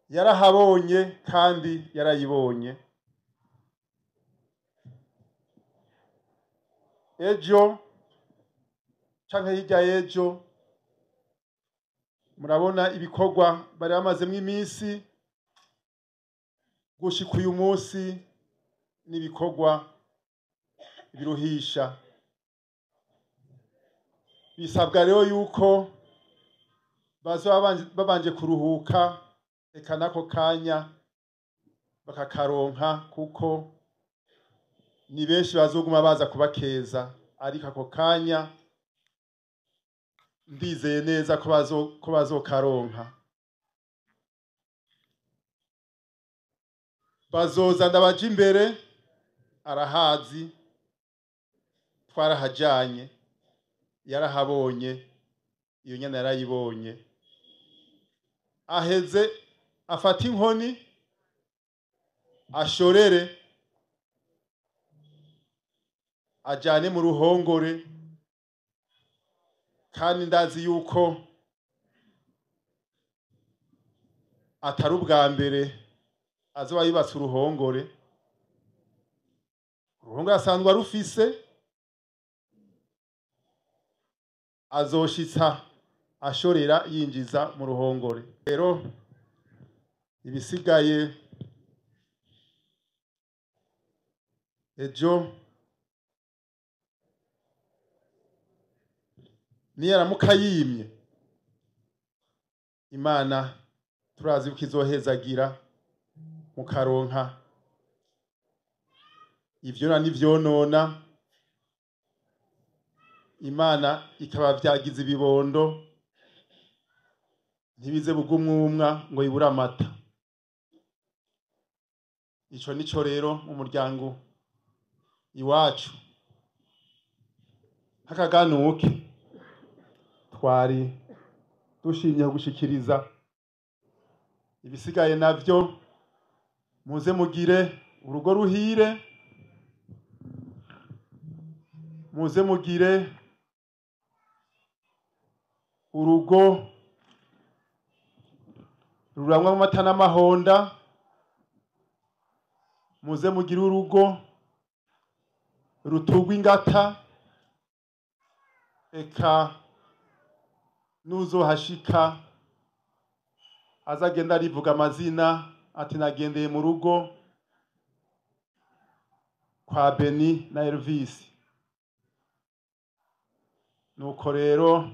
yarahabonye kandi yarayibonye. Ejo canke hirya y'ejo murabona ibikorwa bari bamazemwo iminsi gushika uyu munsi n'ibikorwa biruhisha. Bisabwa rero yuko bazoba babanje kuruhuka, eka nako kanya bakakaronka, kuko ni benshi bazoguma baza kubakeza, ariko ako kanya ndizeye neza ko bazokaronka. Bazoza ndabaje imbere Arahazi, twarahajanye, yarahabonye, iyo nyana yarayibonye. Aheze afata inkoni ashorere ajane mu ruhongore, kandi ndazi yuko atari ubwa mbere azoba yubatse uruhongore. Uruhongore asanzwe arufise, azoshitsa ashorera yinjiza mu ruhongore. Rero ibisigaye ejo niyaramuka yimye, Imana turazi ko izohezagira mukaronka ivyona n'ivyonona, Imana ikabavyagiza ibibondo ntibize bugumwumwa ngo ibure amata. Ico nico rero mu muryango iwacu hakaganuke twari dushimye gushikiriza. Ibisigaye navyo muze mugire urugo ruhire, muze mugire urugo ruramwa amata n'amahonda, muze mugire urugo rutugwa ingata, eka nuzohashika azagenda arivuga amazina ati nagendeye mu rugo kwa Beni na Elvis. Nuko rero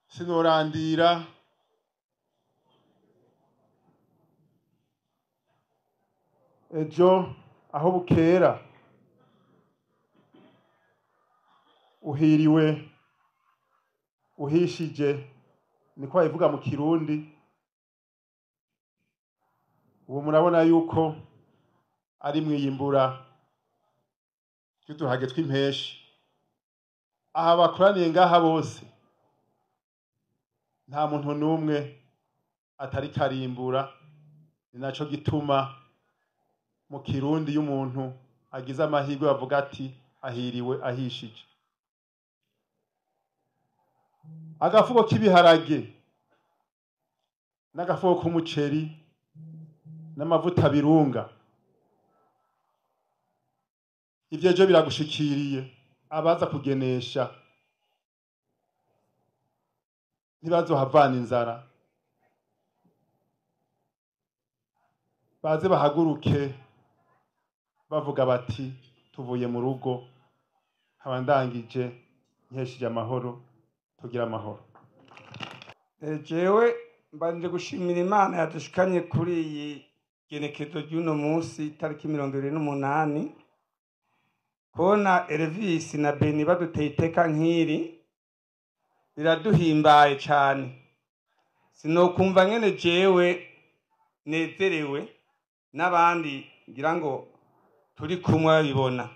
sinorandira, ejo aho bukera uhiriwe uhishije, niko babivuga mu Kirundi. Ubu murabona yuko ari mwiyimbura ry'uduhage tw'impeshi. Aha bakoraniye ngaha bose nta muntu n'umwe atari karimbura. Ni naco gituma mu Kirundi y'umuntu agize amahirwe bavuga ati ahiriwe ahishije. Agafuko k'ibiharage n'agafuko k'umuceri n'amavuta birunga, ivyo ejo biragushikiriye. Abaza kugenesha ntibazohavana inzara, baze bahaguruke bavuga bati tuvuye mu rugo, nkaba ndangije nkesheje amahoro, tugira amahoro. Jewe mbanje gushimira Imana yadushikanye kuri iyi genekezo ry'uno munsi tariki 28, kubona Elvis na Beni baduteye iteka nk'iri biraduhimbaye cyane. Sinokumva ngene jewe nezerewe n'abandi ngira ngo turi kumwe babibona.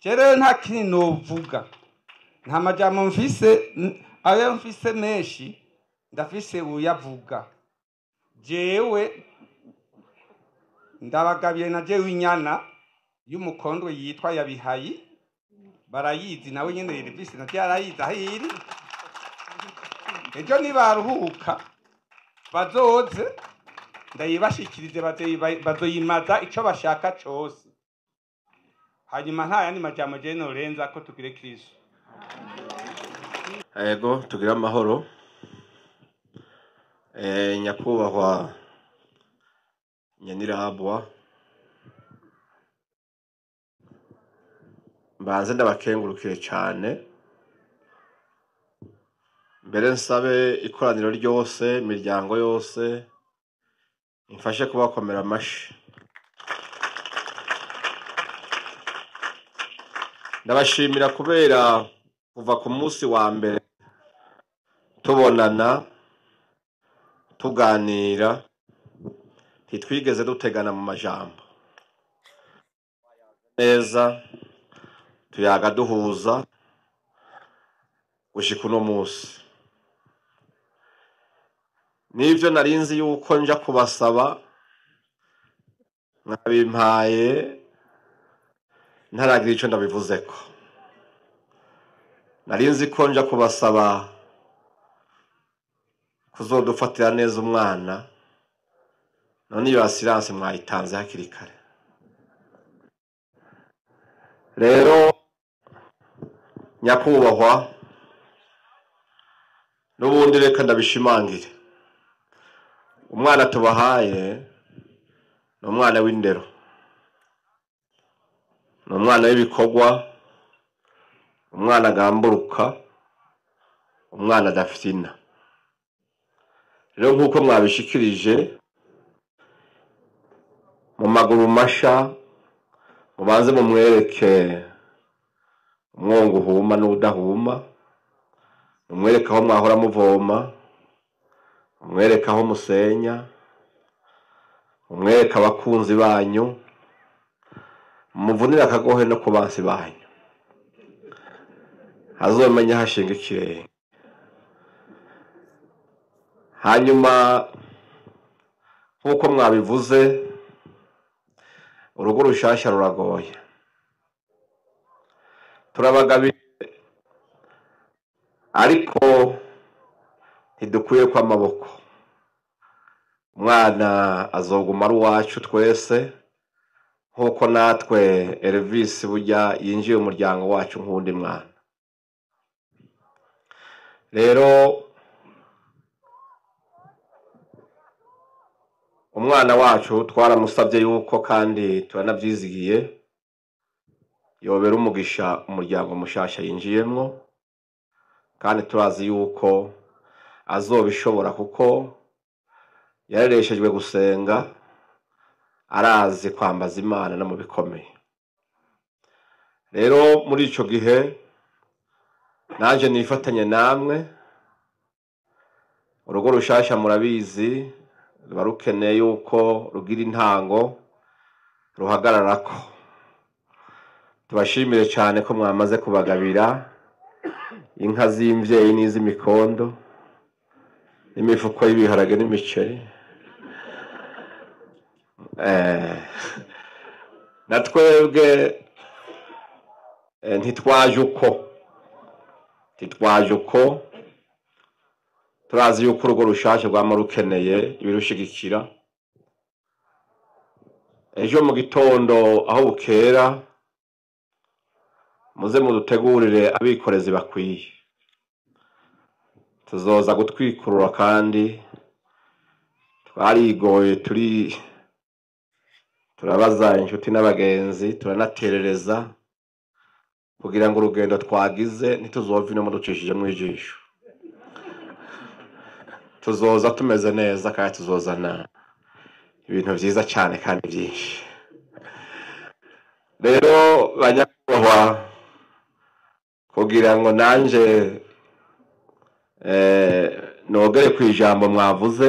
Jewe nta kintu novuga, nta majambo mfise, ayo mfise menshi ndafise uyavuga. Jewe ndabagabiye na jewe inyana y'umukondwe yitwa Yabihayi, barayizi nawe nyene Elvis na yarayizi aho iri. Ejo nibaruhuka bazoze ndayibashikirize, bazoyimaza ico bashaka cose. Hanyuma nta yandi majambo je norenza ko tugire Kristo. Ego tugire amahoro. Nyakubahwa Nyanirabwa, mbanze ndabakengurukire cyane. Mbere nsabe ikoraniro ryose, imiryango yose imfashe kubakomera amashi. Ndabashimira kubera kuva ku munsi wa mbere tubonana tuganira ntitwigeze dutegana mu majambo. Neza tuyaga duhuza gushika uno munsi. Nivyo narinzi yuko nja kubasaba, mwabimpaye ntaragira ico ndabivuzeko. Narinzi ko nja kubasaba kuzodufatira neza umwana, none iyo assurance mwayitanze hakiri kare. Rero nyakubahwa, n'ubundi reka ndabishimangire, umwana tubahaye ni umwana w'indero, ni umwana w'ibikorwa, umwana agamburuka, umwana adafyina. Rero nk'uko mwabishikirije mu maguru masha, mubanze mumwereke umwongo uhuma n'udahuma, mumwereke aho mwahora muvoma, mumwereke aho musenya, mumwereke abakunzi banyu, mumuvunire akagohe no ku bansi banyu, azomenya hashinga ikirenge. Hanyuma nk'uko mwabivuze, urugo rushasha ruragoye, turabagabiye ariko ntidukwiye ko amaboko. Umwana azoguma ari uwacu twese, nk'uko natwe Elvis burya yinjiye umuryango wacu nk'undi mwana. Rero umwana wacu twaramusabye yuko, kandi turanabyizigiye, yobera umugisha umuryango mushasha yinjiyemwo, kandi turazi yuko azobishobora kuko yarereshejwe gusenga, arazi kwambaza Imana no mu bikomeye. Rero muri ico gihe nanje nifatanye namwe, urugo rushasha murabizi ruba rukeneye yuko rugira intango ruhagararako. Tubashimire cyane ko mwamaze kubagabira inka z'imvyeyi n'iz'imikondo n'imifuko y'ibiharage n'imiceri. Na twebwe ntitwaje uko turazi yuko urugo rushasha rwama rukeneye ibirushigikira. Ejo mu gitondo aho bukera muze mudutegurire abikorezi bakwiye, tuzoza gutwikurura, kandi twarigoye, turabaza inshuti n'abagenzi, turanaterereza kugira ngo urugendo twagize ntituzove ino muducishije ijisho. Tuzoza tumeze neza kandi tuzozana ibintu vyiza cyane kandi byinshi. Rero banyakubahwa, kugira ngo nanje nogere ku ijambo mwavuze,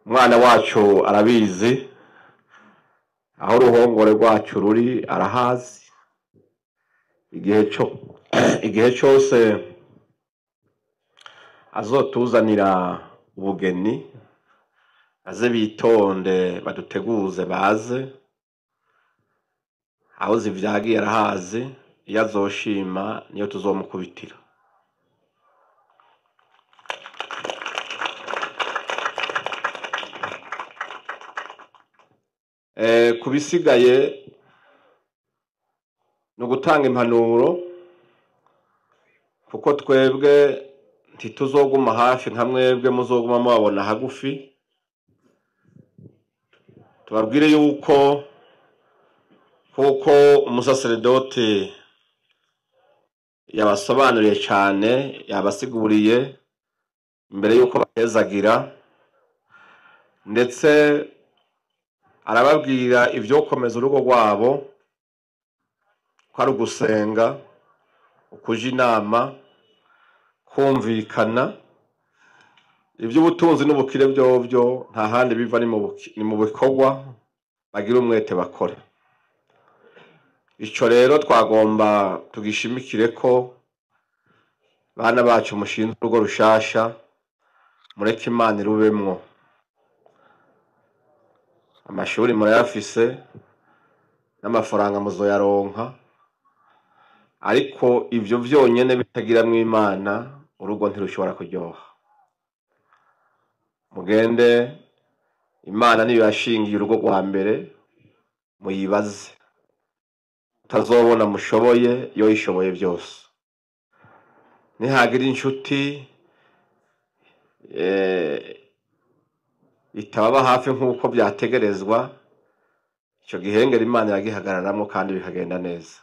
umwana wacu arabizi aho uruhongore rwacu ruri, arahazi. Igihe cyose azotuzanira ubugeni, aze bitonde baduteguze baze, aho zivyagiye arahazi, iyo azoshima niyo tuzomukubitira. Kubisigaye ni ugutanga impanuro, kuko twebwe ntituzoguma hafi nka mwebwe muzoguma mubabona hagufi. Tubabwire yuko kuko umusaseredoti yabasobanuriye cyane, yabasiguriye mbere yuko bahezagira, ndetse arababwira ibyo komeza urugo rwabo, ko ari ugusenga, ukuja inama, kumvikana. Iby'ubutunzi n'ubukire byovyo nta handi biva, ni mu bikorwa, bagira umwete bakore. Ico rero twagomba tugishimikire ko bana bacu mushinzwe urugo rushasha, mureke Imana irubemwo. Amashuri murayafise n'amafaranga muzoyaronka, ariko ivyo vyonyene bitagiramwo Imana urugo ntirushobora kuryoha. Mugende, Imana niyo yashingiye urugo rwa mbere, muyibaze. Utazobona mushoboye, yo ishoboye byose. Nihagira inshuti itababa hafi nk'uko byategerezwa, ico gihengera Imana iragihagararamwo kandi bikagenda neza.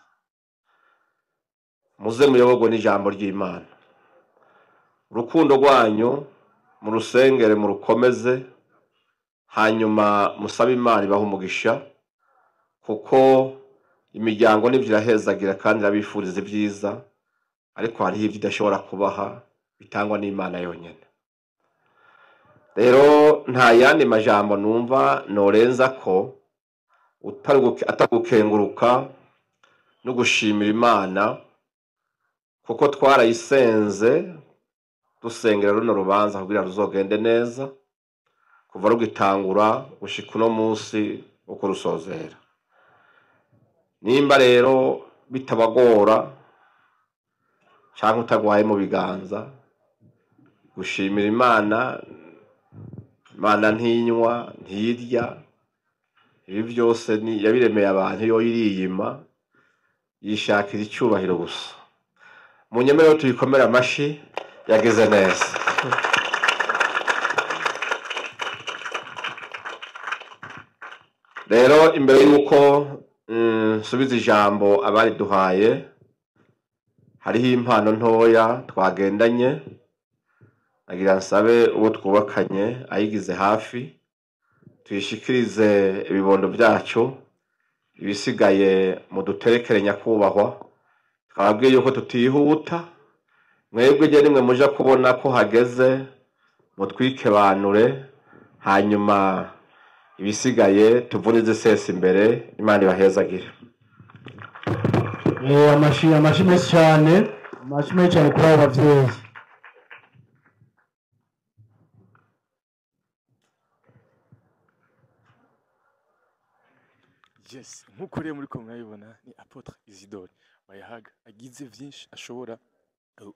Muze muyoborwe n'ijambo ry'Imana. Urukundo rwanyu murusengere, murukomeze, hanyuma musabe Imana ibahe umugisha, kuko imiryango nivyo irahezagira kandi irabifuriza ibyiza, ariko hariho ivyo idashobora kubaha bitangwa n'Imana yonyene. Rero nta yandi majambo numva norenza ko atagukenguruka no gushimira Imana, kuko twarayisenze dusengera runo rubanza kugira ruzogende neza kuva rugitangura gushika uno munsi wo kurusozera. Nimba rero bitabagora canke utagwaye mu biganza, gushimira Imana. Imana ntinywa ntiyirya, ibi byose ni yabiremeye abantu, yo iriyima yishakira icyubahiro gusa. Munyemerere tuyikomere amashi, yageze neza. Rero imbere y'uko nsubiza ijambo abariduhaye, hariho impano ntoya twagendanye, nagira nsabe uwo twubakanye ayigize hafi tuyishikirize ibibondo byacu, ibisigaye muduterekere nyakubahwa. Twababwiye yuko tutihuta, mwebwe je nimwe muja kubona ko hageze mutwikebanure, hanyuma ibisigaye tuvunize sesa imbere. Imana ibahezagire. Amashi menshi cyane, amashi menshi cyane kuri abo bavyeyi. Yes, nkuko rero muri ko murabibona ni Apotre Isidore Bayahaga agize vyinshi ashobora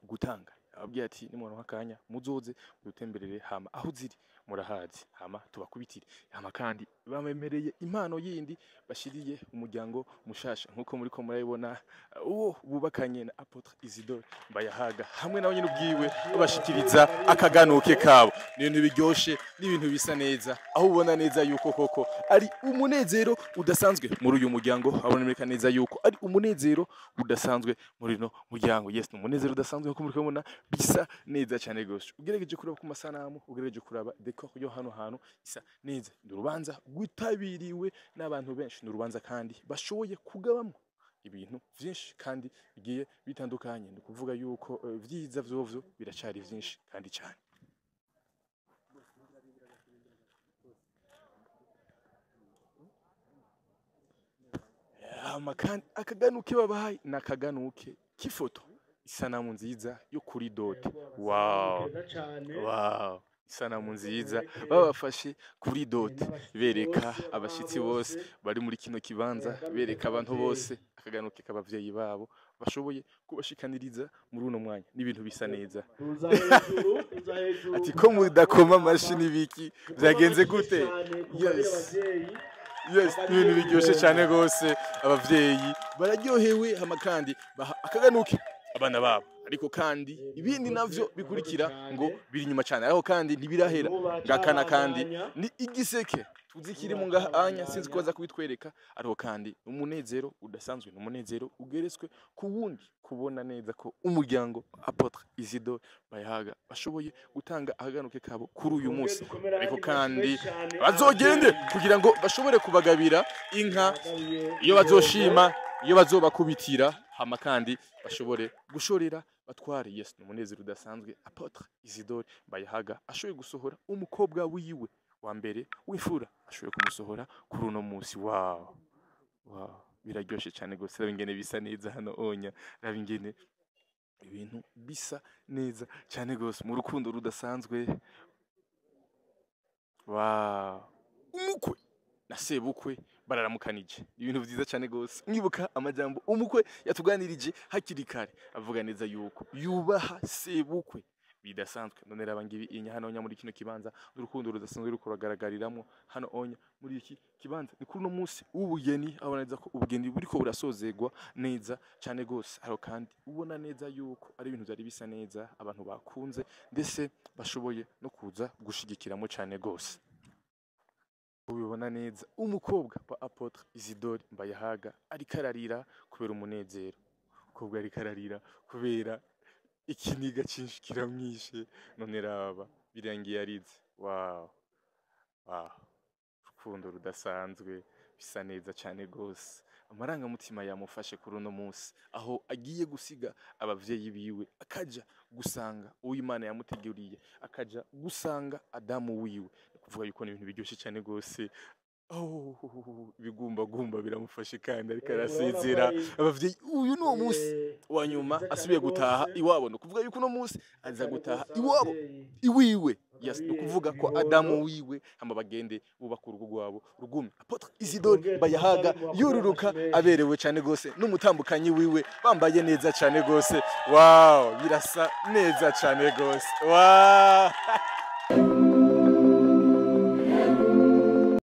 gutanga. Ababwiye ati nimuronka akanya muzoze mudutemberere, hama aho ziri murahazi, hama tubakubitire. Hama kandi bamemereye impano yindi bashiriye umuryango mushasha, nkuko muri ko murabibona uwo bubakanye na Apotre Isidore Bayahaga hamwe nawe nyine ubwiwe babashikiriza akaganuke kabo. Ni ibintu biryoshe, ni ibintu bisa neza, aho ubona neza yuko koko ari umunezero udasanzwe muri uyu muryango. Aboneka neza yuko ari umunezero udasanzwe muri no muryango. Yes, ni umunezero udasanzwe nkuko muri kubona bisa neza cyane gose. Ugerageje kuraba ku masanamu, ugerageje kuraba decor yo hano hantu isa neza. Ni urubanza rwitabiriwe n'abantu benshi, ni urubanza kandi bashoboye kugabamo ibintu vyinshi kandi bigiye bitandukanye. Ni ukuvuga yuko vyiza vyovyo biracari vyinshi kandi cyane. Kandi akaganuke babahaye ni akaganuke k'ifoto, isanamu nziza yo kuri dote. Wow, wow, isanamu nziza babafashe kuri dote, bereka abashitsi bose bari muri kino kibanza, bereka abantu bose akaganuke k'abavyeyi babo bashoboye kubashikaniriza muri uno mwanya. N'ibintu bisa neza. Ati ko mudakoma amashi n'ibiki byagenze gute? Yes, yes, ibintu biryoshe cyane gose. Abavyeyi bararyohewe, hama kandi baha akaganuke abana babo, ariko kandi ibindi navyo bikurikira ngo biri nyuma cyane, ariko kandi ntibirahera. Ngakana kandi ni igiseke tuzi kiri mu ngahanya, sinzi ko baza kubitwereka, ariko kandi umunezero udasanzwe, n'umunezero ugeretswe ku wundi, kubona neza ko umuryango Apotre Isidore Bayahaga bashoboye gutanga akaganuke kabo kuri uyu munsi. Ariko kandi bazogende kugira ngo bashobore kubagabira inka iyo bazoshima, iyo bazobakubitira, hama kandi bashobore gushorera batware. Yes, ni umunezero udasanzwe. Apotre Isidore Bayahaga ashoboye gusohora umukobwa wiwe wa mbere w'imfura, ashoboye kumusohora kuri uno munsi. Wow, wow. Biraryoshe cyane gose. Raba ingene bisa neza hano onya, raba ingene ibintu bisa neza cyane gose mu rukundo rudasanzwe. Wow, umukwe na sebukwe bararamukanije, ibintu vyiza cyane gose. Mwibuka amajambo umukwe yatuganirije hakiri kare, avuga neza yuko yubaha sebukwe bidasanzwe. None raba ngibi inya hano onya muri kino kibanza, n'urukundo rudasanzwe ruko ruragaragariramwo hano onya muri iki kibanza. Ni kuri uno munsi w'ubugeni, abona neza ko ubugeni buriko burasozegwa neza cyane gose. Aho kandi ubona neza yuko ari ibintu byari bisa neza, abantu bakunze ndetse bashoboye no kuza gushigikiramo cyane gose. Ubibona neza umukobwa wa Apotre Isidore Mbayahaga ariko ararira kubera umunezero. Umukobwa ariko ararira kubera ikiniga cyinshi kiramwishe. None raba birangiye arize. Wow, wow, urukundo rudasanzwe, bisa neza cyane gose. Amarangamutima yamufashe kuri uno munsi, aho agiye gusiga abavyeyi biwe akaja gusanga uwo Imana yamuteguriye, akaja gusanga Adamu wiwe. Ni kuvuga yuko ni ibintu biryoshye cyane gose. Oh, ibigumbagumba biramufashe kandi ariko arasezera abavyeyi. Uyu ni uwo munsi wa nyuma asubiye gutaha iwabo. Ni ukuvuga yuko uno munsi aza gutaha iwabo iwiwe. Yes, ni ukuvuga ko Adamu wiwe, hama bagende bubaka urugo rwabo rugume. Apotre Isidore Mbayahaga yururuka aberewe cyane gose n'umutambukanyi wiwe, bambaye neza cyane gose. Wow, birasa neza cyane gose. Wow.